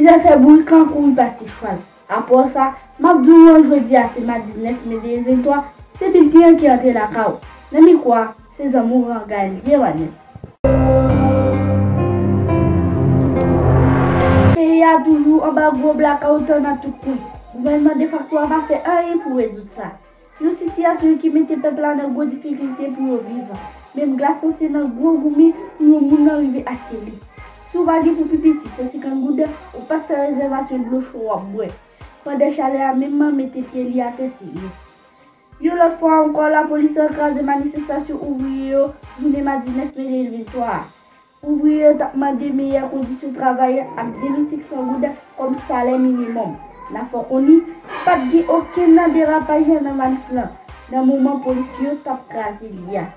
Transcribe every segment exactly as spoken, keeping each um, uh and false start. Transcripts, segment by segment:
Fè bri kan kouri pase chwal. Apre sa, m ap di w an jodi a se madi nèf me de mil venntwa, se bilten an ki antre lakay ou. Nan mikwo a, se zanmi w Rangaldie Emmanuel. Peyi a toujou anba gwo blakawout nan tout kwen. Gouvènman defakto a pa fè anyen pou rezoud sa. Yon sitiyasyon ki mete pèp la nan gwo difikilte pou yo viv. Menm glasman se nan gwo goumi pou yon moun nan rive achte li. Si w pa gen pou pi piti san senkant goud, ou pa fè rezèvasyon dlo cho w ap bwè. Pandan chalè a menm mete pye li atè serye. Yon lòt fwa ankò, lapolis lan kraze manifestasyon ouvriye yo jounen madi nèf me de mil venntwa a. Ouvriye yo t ap mande meyè kondisyon travay ak de mil senk san goud kòm salè minimòm. N ap fè w konnen, pa t gen okenn nan derapaj nan manif lan, nan moman polisye yo t ap kraze li a.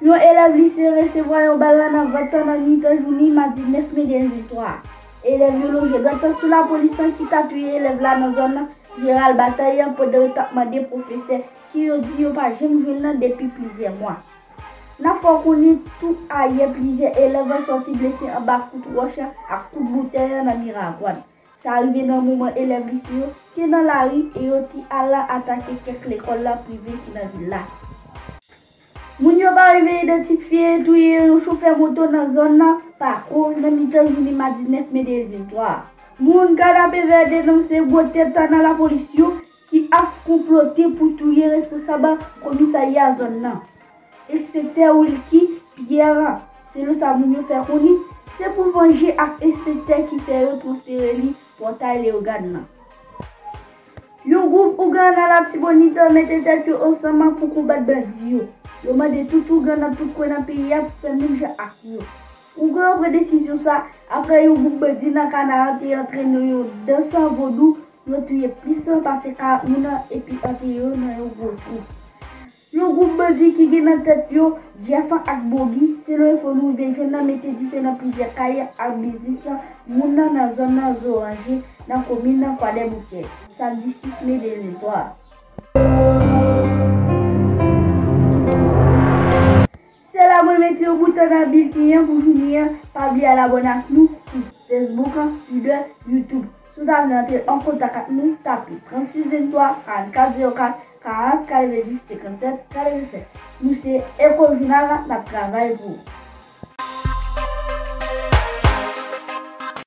Yon elèv lise resevwa yon bal nan vant nan mitan jounen madi nèf me de mil venntwa a. Elèv yo lonje dwèt sou lapolis lan ki ta touye elèv la nan zòn Jeral Batay pandan yo t ap mande pwofesè ki yo di yo pa janm jwenn nan depi plizyè mwa. N ap fè w konnen tou ayè plizyè elèv sòti blese anba kout wòch ak kout boutèy nan Miragwàn. Sa rive nan moman elèv lise yo te nan lari e yo te al atake kèk lekòl prive ki nan vil la. Moun yo pa rive idantifye touye yon chofè moto nan zòn nan Pako nan mitan jounen madi nèf me de mil venntwa a. Moun Kanapevè denonse gwo tèt nan lapolis yo ki ap konplote pou touye responsab komisarya zòn nan. Enspektè Wilky Pierre, selon sa moun yo fè konnen, se pou vanje ak enspektè ki fè yo transfere li Pòtay Leyogàn nan. Yon gwoup ougan nan Latibonit mete tèt yo ansanm pou konbat bandi yo. Yo mande tout ougan nan tout kwen nan peyi a pou fè menm jan ak yo. Ougan yo pran desizyon sa apre yon gwoup bandi nan Kanaran te antrene yon dans vodou, yo touye plis pase karant moun epi antere yo nan yon gwo twou. Yon gwoup bandi ki gen nan tèt yo Jeff ak Bogi, selon enfo nou rive jwenn nan, mete dife nan plizyè kay ak biznis moun nan nan zòn nan Zoranje, nan komin nan Kwadèboukè, samdi sis me de mil venntwa. Se la mwen mete yon bout nan bilten an pou jounen an. Pa bliye al abòne ak nou sou Facebook, Twitter, YouTube. Si w ta vle antre an kontak ak nou, tape trannsis venntwa, karannkat zewo kat, karant, katrevenndis, senkannsèt, katrevennsèt. Nou se Echo Jounal, n ap travay pou ou.